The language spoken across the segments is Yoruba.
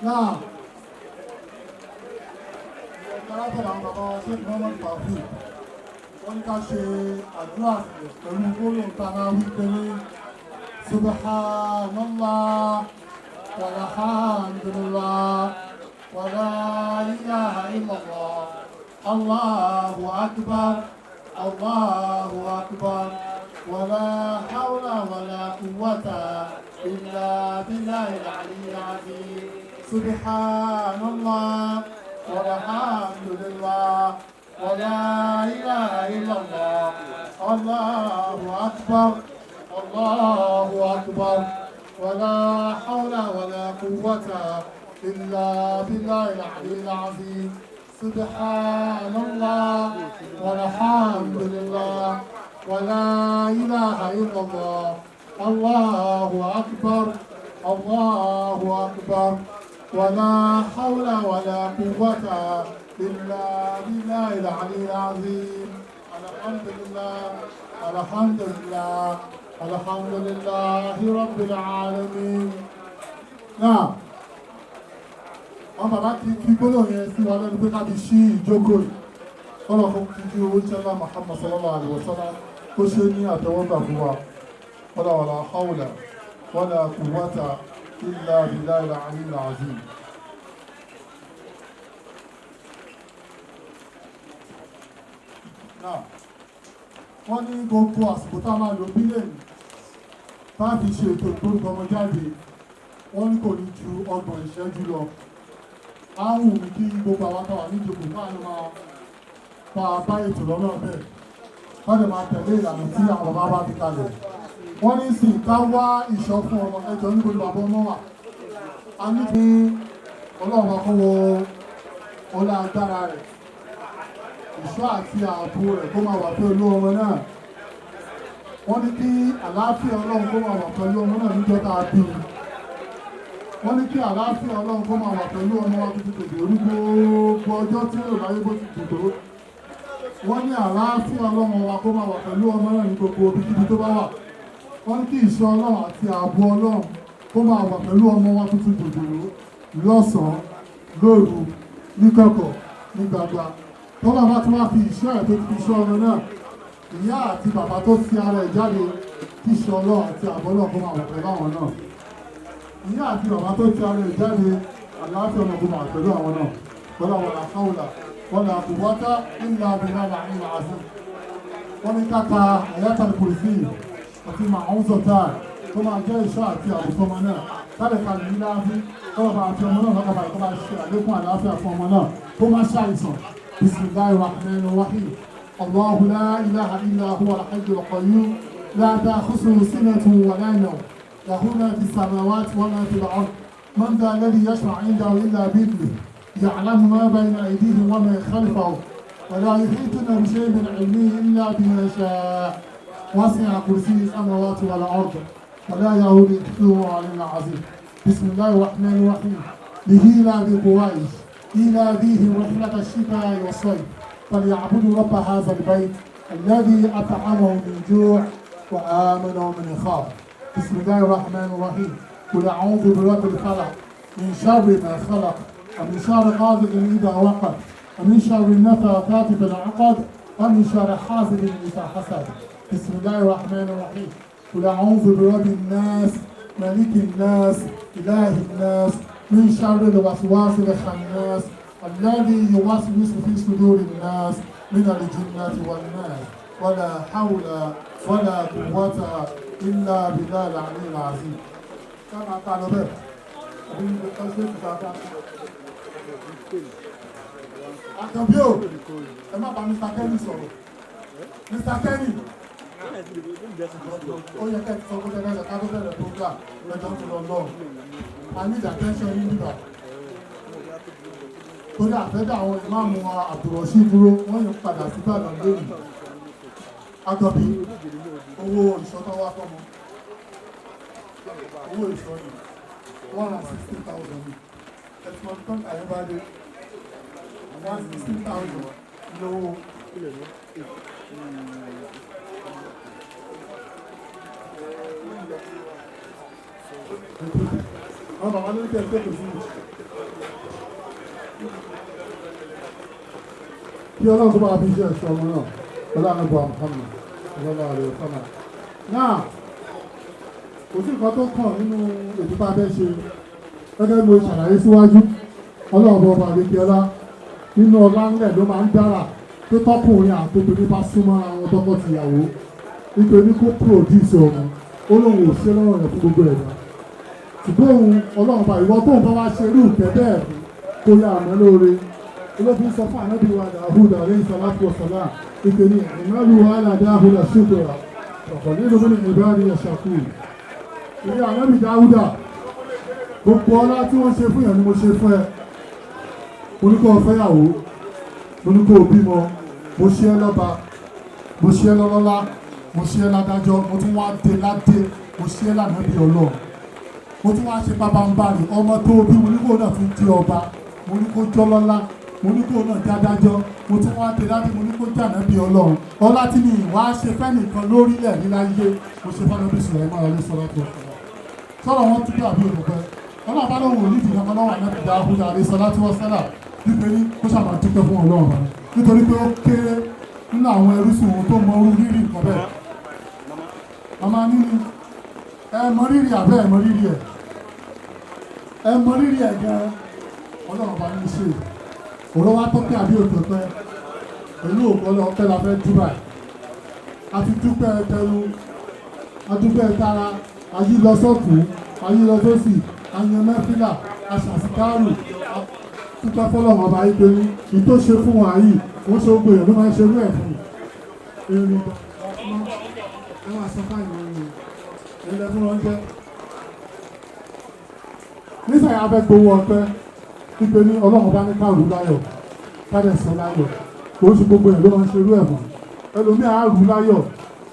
Náà alábọ̀dà àwọn bàbá wa, Sheikh Muhammad Taofeek, wọ́n ní ká ṣe àdúrà pẹ̀lú gbólóhùn tá a máa wí pé ní subhanallah walhamdulillah wala ilaha illallah, allahu akbar, allahu akbar, wala hawla wala quwwata illa billahi al-aliyyil azim. Subhanallah walhamdulillah wala ilaha illallah, allahu akbar, allahu akbar, wala hawla wala quwwata illa billahi al-aliyyil azim. Subhanallah walhamdulillah wala ilaha illallah, allahu akbar, allahu akbar, wala hawla wala quwwata illa billahi al-aliyyil azim. Alhamdulillah, alhamdulillah, alhamdulillahi rabbil alamin. Náà àwọn bàbá ti fi gbólóhùn yẹn sí wa lẹ́nu pé ká fi ṣí ìjókòó yìí, kọ́lọ̀ kó fi kí owó ṣẹlá Muhammad sallallahu alaihi wa sallam kó ṣe ní àtẹwọ́gbà fún wa. Wala wala hawla wala quwwata illa billahi al-aliyyil azim. Náà wọ́n ní gbogbo àsìkò tá a máa lò bílẹ̀ tá a fi ṣe ètò ìgbórúkọ ọmọ jáde, wọ́n ní kò ní ju 30 ìṣẹ́jú lọ. Á wù mí kí gbogbo àwọn táwà níjókòó káà máa bá a bá ètò lọ́nà bẹ́ẹ̀, wọ́n lè máa tẹ̀lé ìlànà tí àwọn bàbá bá fi kalẹ̀. Wọ́n ní sì ká wá ìṣọ́ fún ọmọ. Ẹjọ́, níbo ni bàbá ọmọ wà? A ní kí Ọlọ́run bá kó wo ọlá agbára rẹ̀, ìṣọ́ àti ààbò rẹ̀ kó máa wà pẹ̀lú ọmọ náà. Wọ́n ní kí àlàáfíà Ọlọ́run kó máa wà pẹ̀lú ọmọ náà níjọ́ tá a bí i. Wọ́n ní kí àlàáfíà Ọlọ́run kó máa wà pẹ̀lú ọmọ wa tuntun tòdò orí gbogbo ọjọ́ tí ó láyé bó ti dùn tó. Wọ́n ní àlàáfíà Ọlọ́run wa kó máa wà pẹ̀lú ọmọ náà ní gbogbo ibikíbi tó bá wà. Wọ́n ní kí ìṣọ́ Ọlọ́run àti ààbò Ọlọ́run kó máa wà pẹ̀lú ọmọ wa tuntun jòjòló, lọ́sàn-án, lóru, níkọ̀kọ̀, ní gbangba. Tọ́lá bá tún wá fi ìṣọ́ ẹ̀ tó ti fi ṣọ́ ọmọ náà, ìyá àti bàbá tó ti ara ẹ̀ jáde, kí ìṣọ́ Ọlọ́run àti ààbò Ọlọ́run kó máa wà pẹ̀lú àwọn náà. Ìyá àti bàbá tó ti ara ẹ̀ jáde, àlàáfíà ọmọ kó máa wà pẹ̀lú àwọn náà. Wala wala hawla wala quwwata illa billahi al-aliyyil azim. Wọ́n ní káka Ayatul Kursi àti màáhùnsọ̀tà tó máa jẹ́ ìṣọ́ àti àbùkù ọmọ náà kálẹ̀ kalẹ̀ ní láàbí tọ́wọ́ bá àti ọmọ náà lọ́kọ̀ báyìí, kó bá ṣe àlékún àlàáfíà fún ọmọ náà, kó má ṣàìsàn. Bismillahir rahmanir rahim. Allahu la ilaha illa huwa al-hayyul qayyum, la ta'khusuhu sinatun wa la nawm, lahu ma fi samawati wa ma fi al-ard, man dha alladhi yashfa'u 'indahu illa bi'idhnihi, ya'lamu ma bayna aydihim wa ma khalfahum wa la yuhituna bi shay'in min 'ilmihi illa bima sha'a, wasi'a kursiyyi samawati wal ard ولا يؤوده حفظهما العلي العظيم. بسم الله الرحمن الرحيم. لإيلاف قريش إيلافهم رحلة الشتاء والصيف، فليعبدوا رب هذا البيت الذي أطعمهم من جوع وآمنهم من خوف. بسم الله الرحمن الرحيم. قل أعوذ برب الفلق، من شر ما خلق، ومن شر غاسق إذا وقب، ومن شر النفاثات في العقد، ومن شر حاسد إذا حسد. بسم الله الرحمن الرحيم. قل أعوذ برب الناس، ملك الناس، إله الناس، من شر الوسواس الخناس، الذي يوسوس في صدور الناس، من الجنة والناس. ولا حول ولا قوة إلا بالله العلي العظيم. كما قال به. Àkànbí o, ẹ má bá Mr. Kenny sọ̀rọ̀. Mr. Kenny, ó yẹ kẹ́ ẹ ti sọ pé kẹ́kẹ́ ká tó bẹ̀rẹ̀ program lọ́jọ́ tó lọ lọ́ọ̀. I need attention yín nígbà. Torí àfẹ́dá àwọn ìmáàmù wa Abdulrasheed dúró, wọ́n yóò padà sí Ìbàdàn lónìí. Àkànbí, owó ìṣọ́tọ́ wá fọ́mọ. Owó ìṣọ́ ni 160,000 ni. Ẹ̀sùn ọdún tó ń bá dé 160,000 lówó. Àwọn bàbá ló ń tẹ̀ tó kò sí. Kí Ọlọ́run tó bá fi ṣe ẹ̀ṣọ́ ọmọ náà, ọlọ́run bọ̀ Muhammad ọlọ́run àlẹ́ ọ̀sánà. Náà kò sí nǹkan tó kàn nínú ètò tá a fẹ́ ṣe. Gẹ́gẹ́ bí mo ṣàlàyé síwájú, Ọlọ́run bọ̀ ọba àdékè ọlá nínú ọlá ńlẹ̀ ló máa ń dára pé tọkùnrin àtobìnrin bá súnmọ́ ara wọn tọkọ-tìyàwó, nítorí kó produce ọmọ. Ó lóun ò ṣe lọ́rùn rẹ̀ fún gbogbo ẹ̀dá, ṣùgbọ́n òun Ọlọ́run bá ìwọ tóun bá wá ṣe irú ìkẹ́ bẹ́ẹ̀ fún, kó yá àmọ́ lóore. Olófin sọ fún ànábì wa Dawud alayhi salatu wa salam ìpè ní i'malu ala Dawuda shukra ọ̀pọ̀ nínú mi ní ibadi yashakur. Ìrí ànábì Dáúdà, gbogbo ọlá tí wọ́n ṣe fún yàn ni mo ṣe fún ẹ. Mo ní kó o fẹ́yàwó, mo ní kó o bímọ, mo ṣe ẹ́ lọ́ba, mo ṣe ẹ́ lọ́lọ́lá, mo ṣe ẹ́ ládájọ́, mo tún wá dé ládé, mo ṣe ẹ́ lànàbí Ọlọ́run, mo tún wá ṣe pabambarì ọmọ tó bí. Mo ní kó náà tún di ọba, mo ní kó jọlọ́lá, mo ní kó náà jádájọ́, mo tún wá dé ládé, mo ní kó jànábí Ọlọ́run. Ọlá tí mi wá ṣe fẹ́nìkan lórílẹ̀ níláyé, mo ṣe fánàbí Sùlẹ̀mán alayhi salatu wassalam. Sọ̀rọ̀ wọn tún dàbí òdòpẹ́. Ọlọ́run bá lóun ò ní ìdílé ọlọ́wọ́ ànábì Dáúdà alayhi salatu wassalam wípé ní kó ṣàmà dúpẹ́ fún Ọlọ́run bá, nítorí pé ó kéré nínú àwọn ẹrúsùn òun tó mọ orú rírì nǹkan bẹ́ẹ̀. Màmá níní ẹ mọ rírì àbẹ́ ẹ mọ rírì ẹ, ẹ mọ rírì ẹ gan. Ọlọ́run bá ní ṣe òró wa tó pé àbí òtò pẹ́ pẹ̀lú ògbọ́lọ́ ọpẹ́ la fẹ́ dúbà. A ti dúpẹ́ tẹnu, a dúpẹ́ tara, ayí lọ sọ́tún, ayí lọ sósì, ayan mẹ́fìlà, aṣàṣìkárù, dúpẹ́ fọlọ́run ọba yìí pé ní tó ṣe fún wa yìí, wọ́n ṣe gbogbo èèyàn ló máa ń ṣerú ẹ̀ fún erin. Ẹ wá sọ fáyìn wọn ni ẹlẹ́ fún wọn jẹ́ nísàyà. Afẹ́ gbowó ọpẹ́ wípé ní Ọlọ́run bá ní káàrú láyọ̀, kádẹ̀ sọ láyọ̀. Kò ń ṣe gbogbo èèyàn ló máa ń ṣerú ẹ̀ fún. Ẹlòmíì á rú láyọ̀,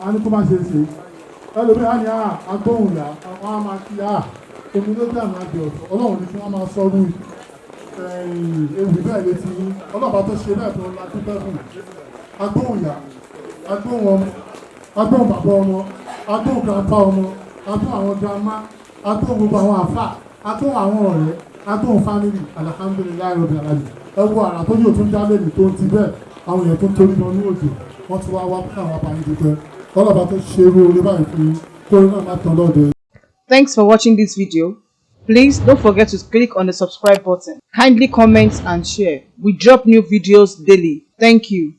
á ní kó má ṣe é ṣe. Ẹlòmíì á ní à agbóhùn yá, wọ́n á máa kí á omi ló dà máa di ọ̀tọ̀. Ọlọ́run ní kí wọ́n máa sọ́rú ewì bẹ́ẹ̀ létí yín. Ọlọ́run bá tó ṣe bẹ́ẹ̀ tó la dúpẹ́ fún. Agbóhùn yá, agbóhùn ọmọ, agbóhùn bàbá ọmọ, agbóhùn grandpa ọmọ, agbóhùn àwọn grandma, agbóhùn gbogbo àwọn àfà, agbóhùn àwọn ọ̀rẹ́, agbóhùn family. Alhamdulillahi rabbil alamin. Ẹ wo àrà tó yóò tún dá lẹ́nu tó ń ti bẹ́ẹ̀, àwọn èèyàn tó ń torí lọ ní òjò, wọ́n ti wá wá fún àwọn abáyé dúpẹ́. Ọlọ́ba tó ṣe irú oore báyìí fún yín, kó náà má tán lọ́dọ̀. Thanks for watching this video. Please don't forget to click on the subscribe button. Kindly comment and share. We drop new videos daily. Thank you.